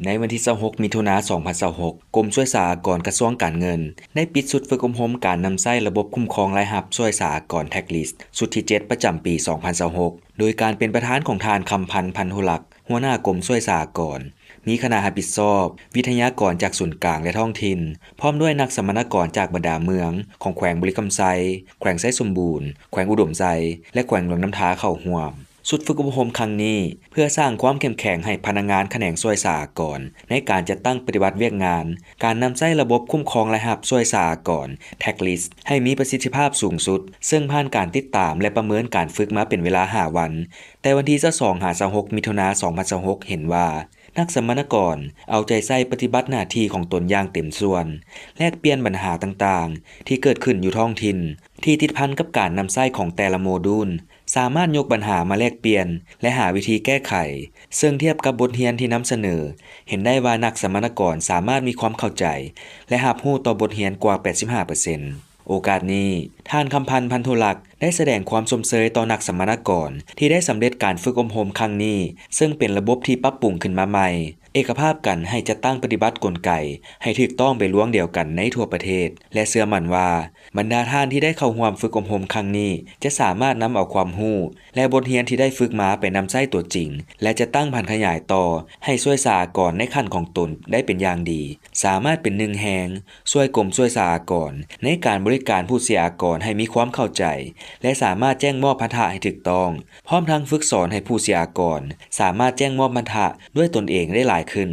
ໃນວັນທີຊາວຫົກ ມິຖຸນາ ສອງພັນຊາວຫົກ, ກົມສ່ວຍສາອາກອນ ກະຊວງການເງິນ ໄດ້ປິດຊຸດຝຶກອົບຮົມການນຳໃຊ້ລະບົບຄຸ້ມຄອງລາຍຮັບສ່ວຍສາອາກອນ Tax List ຊຸດທີເຈັດ ປະຈຳປີສອງພັນຊາວຫົກ ໂດຍການເປັນປະທານຂອງທ່ານ ຄຳພັນ ພັນທຸລັກ ຫົວໜ້າກົມສ່ວຍສາອາກອນ, ມີຄະນະຮັບຜິດຊອບ, ວິທະຍາກອນຈາກສູນກາງ ແລະ ທ້ອງຖິ່ນ, ພ້ອມດ້ວຍນັກສຳມະນາກອນຈາກບັນດາເມືອງຂອງແຂວງບໍລິຄຳໄຊ, ແຂວງໄຊສົມບູນ, ແຂວງອຸດົມໄຊ ແລະ ແຂວງຫຼວງນ້ຳທາເຂົ້າຮ່ວມ. ຊຸດຝຶກອົບຮົມຄັ້ງນີ້ ເພື່ອສ້າງຄວາມເຂັ້ມແຂງໃຫ້ພະນັກງານຂະແໜງສ່ວຍສາອາກອນ ໃນການຈັດຕັ້ງປະຕິບັດວຽກງານ ການນຳໃຊ້ລະບົບຄຸ້ມຄອງລາຍຮັບສ່ວຍສາອາກອນ Tax List ໃຫ້ມີປະສິດທິພາບສູງສຸດ, ເຊິ່ງຜ່ານການຕິດຕາມ ແລະ ປະເມີນການຝຶກມາເປັນເວລາຫ້າວັນ, ແຕ່ວັນທີຊາວສອງ ຫາ ຊາວຫົກ ມິຖຸນາ ສອງພັນຊາວຫົກ ເຫັນວ່າ ນັກສຳມະນາກອນເອົາໃຈໃສ່ປະຕິບັດໜ້າທີ່ຂອງຕົນຢ່າງເຕັມສ່ວນ, ແລກປ່ຽນບັນຫາຕ່າງໆ ທີ່ເກີດຂຶ້ນຢູ່ທ້ອງຖິ່ນ ທີ່ຕິດພັນກັບການນຳໃຊ້ຂອງແຕ່ລະໂມດູນ, ສາມາດຍົກບັນຫາມາແລກປ່ຽນ ແລະ ຫາວິທີແກ້ໄຂ, ເຊິ່ງທຽບກັບບົດຮຽນທີ່ນຳສະເໜີ, ເຫັນໄດ້ວ່ານັກສຳມະນາກອນສາມາດມີຄວາມເຂົ້າໃຈ ແລະ ຮັບຮູ້ຕໍ່ບົດຮຽນກວ່າ ແປດສິບຫ້າເປີເຊັນ. ໂອກາດນີ້, ທ່ານ ຄຳພັນ ພັນທຸລັກ ໄດ້ສະແດງຄວາມຊົມເຊີຍຕໍ່ນັກສຳມະນາກອນ ທີ່ໄດ້ສຳເລັດການຝຶກອົບຮົມຄັ້ງນີ້, ເຊິ່ງເປັນລະບົບທີ່ປັບປຸງຂຶ້ນມາໃໝ່, ເອກະພາບກັນໃຫ້ຈັດຕັ້ງປະຕິບັດກົນໄກໃຫ້ຖືກຕ້ອງໄປລວງດຽວກັນໃນທົ່ວປະເທດ ແລະ ເຊື່ອໝັ້ນວ່າ ບັນດາທ່ານທີ່ໄດ້ເຂົ້າຮ່ວມຝຶກອົບຮົມຄັ້ງນີ້ ຈະສາມາດນຳເອົາຄວາມຮູ້ ແລະ ບົດຮຽນທີ່ໄດ້ຝຶກມາໄປນຳໃຊ້ຕົວຈິງ ແລະ ຈັດຕັ້ງຜັນຂະຫຍາຍຕໍ່ໃຫ້ສ່ວຍສາອາກອນໃນຂັ້ນຂອງຕົນໄດ້ເປັນຢ່າງດີ, ສາມາດເປັນໜຶ່ງແຮງ ຊ່ວຍກົມສ່ວຍສາອາກອນໃນການບໍລິການຜູ້ເສຍອາກອນໃຫ້ມີຄວາມເຂົ້າໃຈ ແລະ ສາມາດແຈ້ງມອບພັນທະໃຫ້ຖືກຕ້ອງ, ພ້ອມທັງຝຶກສອນໃຫ້ຜູ້ເສຍອາກອນສາມາດແຈ້ງມອບພັນທະດ້ວຍຕົນເອງໄດ້ຫຼາຍຂຶ້ນ.